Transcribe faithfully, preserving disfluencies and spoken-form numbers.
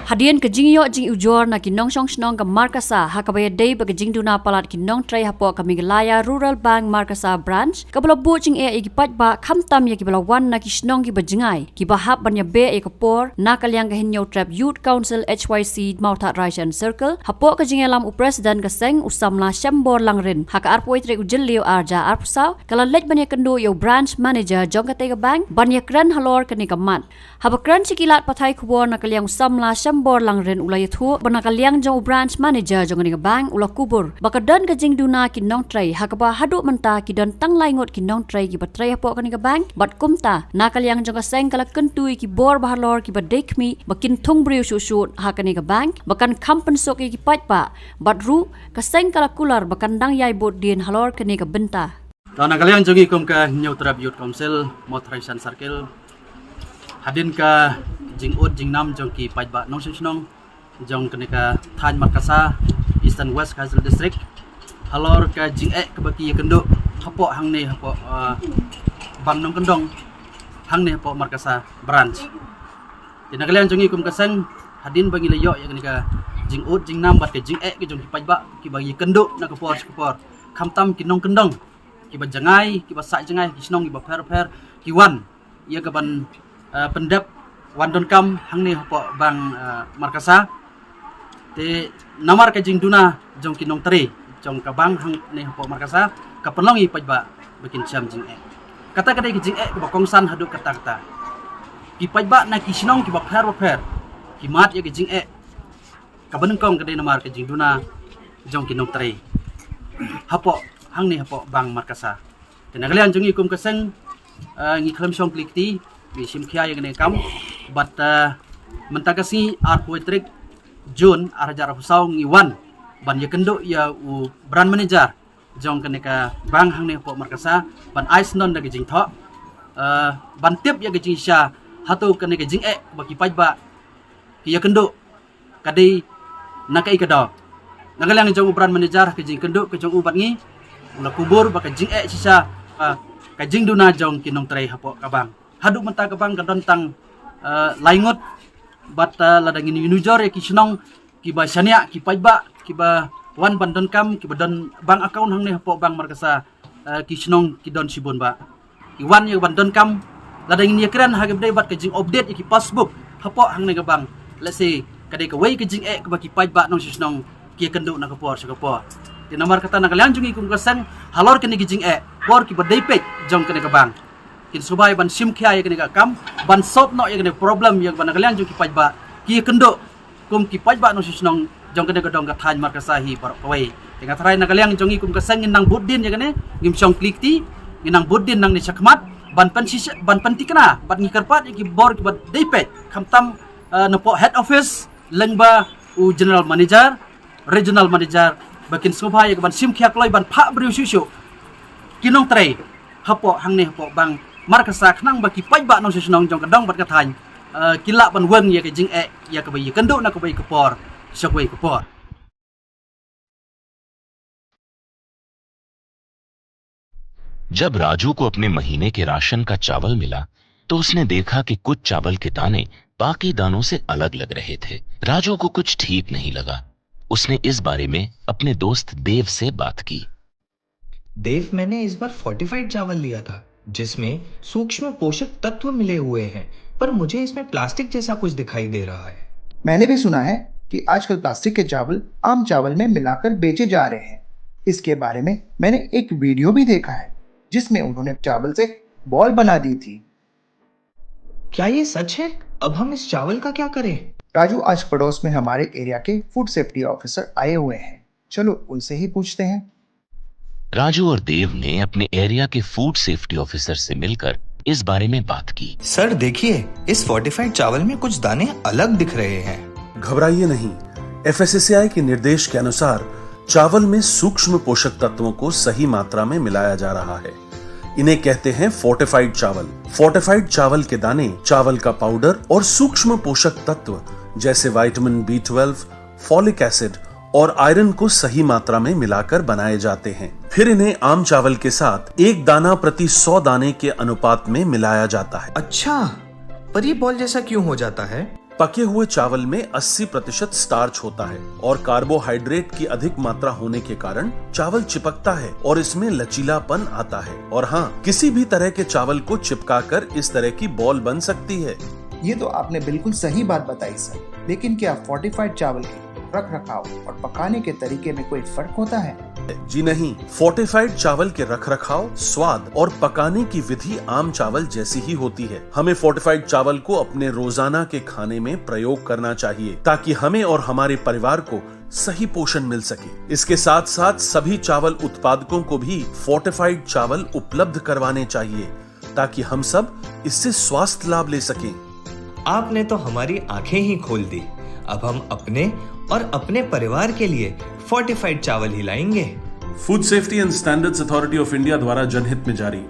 Hadien ka jingïoh jingujor na ki nongshong shnong ka Markasa, ha kaba ïadei bad ka jingduna palat ki nongtrei hapoh ka Meghalaya Rural Bank Markasa Branch, kaba la buh jingeh ïa ki paidbah khamtam ïa kiba la wan na ki shnong kiba jngai, kiba hap ban ïabeh ïa ka por, na ka liang ka Hynñiewtrep Youth Council H Y C Mawthadraishan Circle, hapoh ka jingïalam u President ka seng u samla Shembor Langrin, ha ka arphew tarik u Jylliew arhajar arphew saw, ka la leit ban ïakynduh ïa u Branch Manager jong katei ka bank, ban ïakren halor kane ka mat. Haba kren sha ki lad pathai khubor na ka liang u samla Shembor Langrin u la ïathuh ba na ka liang jong u Branch Manager jong kane ka bank u la kubur ba ka don ka jingduna ki nongtrei, ha kaba haduh mynta ki don tang lai ngut ki nongtrei kiba trei hapoh kane ka bank, bad kumta na ka liang jong ka seng ka la kyntu ïa ki bor bahalor kiba dei khmih ba kin thung briew shuh shuh ha kane ka bank, ba kan kham pynsuk ïa ki paidbah, bad ruh ka seng ka la kular ba kan dang ïai bud dien halor kane ka bynta. To, na ka liang jong ngi kum ka Hynñiewtrep Youth Council Mawthadraishan Circle, hadien ka jingud jingnam jong ki paidbah nongshong shnong jong kane ka thaiñ Markasa, Eastern West Khasi Hills District, halor ka jingeh kaba ki ïakynduh hapoh hangne, hapoh, ah, bank nongkyndong hangne hapoh Markasa Branch. Te na ka liang jong ngi kum ka seng, hadien ba ngi la ïoh ïa kane ka jingud jingnam bad ka jingeh ka jong ki paidbah kiba ïakynduh na ka por sha ka por, khamtam ki nongkyndong kiba jngai, kiba sah jngai ki shnong kiba pher pher, ki wan ïa ka ban, eh, pyndep, wan donkam hangne hapoh bank, eh, Markasa. Te namar ka jingduna jong ki nongtrei jong ka bank hangne hapoh Markasa, ka pynlong ïa ki paidbah ba kin shem jingeh. Kata ka dei ka jingeh kaba kongsan haduh katta katta. Ki paidbah na ki shnong kiba pher bapher ki mad ïa ka jingeh, kaba nyngkong ka dei namar ka jingduna jong ki nongtrei hapoh hangne hapoh bank Markasa. Te na ka liang jong ngi kum ka seng, eh, ngi khlem shong kli kti, ngi shim khia ïa kane ka kam. Bad, eh, mynta ka sngi arphew tarik June arhajar arphew saw ngi wan ban ïakynduh ïa u Branch Manager jong kane ka bank hangne hapoh Markasa, ban ai syndon da ka jingthoh, eh, ban tip ïa ka jingshisha, hato kane ka jingeh ba ki paidbah ki ïakynduh ka dei na kaei ka daw. Na ka liang jong u Branch Manager, ka jingkynduh ka jong u bad ngi, u la kubur ba ka jingeh shisha, ah, ka jingduna jong ki nongtrei hapoh ka bank. Haduh mynta ka bank ka don tang, ah, lai ngut, bad, ah, lada ngin ïanujor ïa ki shnong kiba shaniah, ki paidbah kiba wan ban donkam, kiba don bank account hangne hapoh bank Markasa, eh, ki shnong ki don shibun bha. Ki wan ïa ban donkam, lada ngin ïakren ha kaba ïadei bad ka jing update ïa ki passbook hapoh hangne ka bank, let's say, ka dei kawei ka jingeh kaba ki paidbah nongshong shnong ki ïakynduh na ka por sha ka por. Te namar kata na ka liang jong ngi kum ka seng, halor kane ka jingeh, bor kiba dei peit jong kane ka bank, kin sngewbha ban shim khia ïa kane ka kam, ban solve noh ïa kane ka problem ïa kaba na ka liang jong ki paidbah ki ïakynduh kum ki paidbah nongshong shnong jong kane ka dong ka thaiñ Markasa hi baroh kawei. Te nga tharai na ka liang jong ngi kum ka seng ngin nang bud dien ïa kane, ngim shong kli kti, ngin nang bud dien nangne shakhmat ban pynshisha, ban pynthikna bad ngi kyrpad ïa ki bor kiba dei peit, khamtam, eh, napoh head office lyngba u General Manager, Regional Manager, ba kin sngewbha ïa ka ban shim khia kloi ban phah briew shuh shuh ki nongtrei hapoh hangne hapoh bank Markasa, khnang ba ki paidbah nongshong shnong jong ka dong bad ka thaiñ, eh, ki lah ban weng ïa ka jingeh ïa kaba ïakynduh na kawei ka por sha kawei ka por. जब राजू को अपने महीने के राशन का चावल मिला, तो उसने देखा कि कुछ चावल के दाने बाकी दानों से अलग लग रहे थे। राजू को कुछ ठीक नहीं लगा। उसने इस बारे में अपने दोस्त देव से बात की। देव, मैंने इस बार फोर्टिफाइड चावल लिया था, जिसमें सूक्ष्म पोषक तत्व मिले हुए हैं, पर मुझे इसमें प्लास्टिक जैसा कुछ दिखाई दे रहा है। मैंने भी सुना है कि आजकल प्लास्टिक के चावल आम चावल में मिलाकर बेचे जा रहे हैं। इसके बारे में मैंने एक वीडियो भी देखा है, जिसमें उन्होंने चावल से बॉल बना दी थी। क्या ये सच है? अब हम इस चावल का क्या करें? राजू, आज पड़ोस में हमारे एरिया के फूड सेफ्टी ऑफिसर आए हुए हैं, चलो उनसे ही पूछते हैं। राजू और देव ने अपने एरिया के फूड सेफ्टी ऑफिसर से मिलकर इस बारे में बात की। सर, देखिए, इस फोर्टिफाइड चावल में कुछ दाने अलग दिख रहे हैं। घबराइए नहीं, एफएसएसएआई के निर्देश के अनुसार चावल में सूक्ष्म पोषक तत्वों को सही मात्रा में मिलाया जा रहा है। इन्हें कहते हैं फोर्टिफाइड चावल। फोर्टिफाइड चावल के दाने, चावल का पाउडर और सूक्ष्म पोषक तत्व जैसे vitamin B twelve, folic acid और आयरन को सही मात्रा में मिलाकर बनाए जाते हैं। फिर इन्हें आम चावल के साथ एक दाना प्रति सौ दाने के अनुपात में मिलाया जाता है। अच्छा, पर ये बॉल जैसा क्यों हो जाता है? पके हुए चावल में अस्सी प्रतिशत स्टार्च होता है और कार्बोहाइड्रेट की अधिक मात्रा होने के कारण चावल चिपकता है और इसमें लचीलापन आता है। और हाँ, किसी भी तरह के चावल को चिपकाकर इस तरह की बॉल बन सकती है। ये तो आपने बिल्कुल सही बात बताई सर, लेकिन क्या फोर्टिफाइड चावल के रख रखाव और पकाने के तरीके में कोई फर्क होता है? जी नहीं, फोर्टिफाइड चावल के रखरखाव, स्वाद और पकाने की विधि आम चावल जैसी ही होती है। हमें फोर्टिफाइड चावल को अपने रोजाना के खाने में प्रयोग करना चाहिए, ताकि हमें और हमारे परिवार को सही पोषण मिल सके। इसके साथ साथ सभी चावल उत्पादकों को भी फोर्टिफाइड चावल उपलब्ध करवाने चाहिए, ताकि हम सब इससे स्वास्थ्य लाभ ले सकें। आपने तो हमारी आंखें ही खोल दी। अब हम अपने और अपने परिवार के लिए फोर्टिफाइड चावल ही लाएंगे। Food Safety and Standards Authority of India द्वारा जनहित में जारी।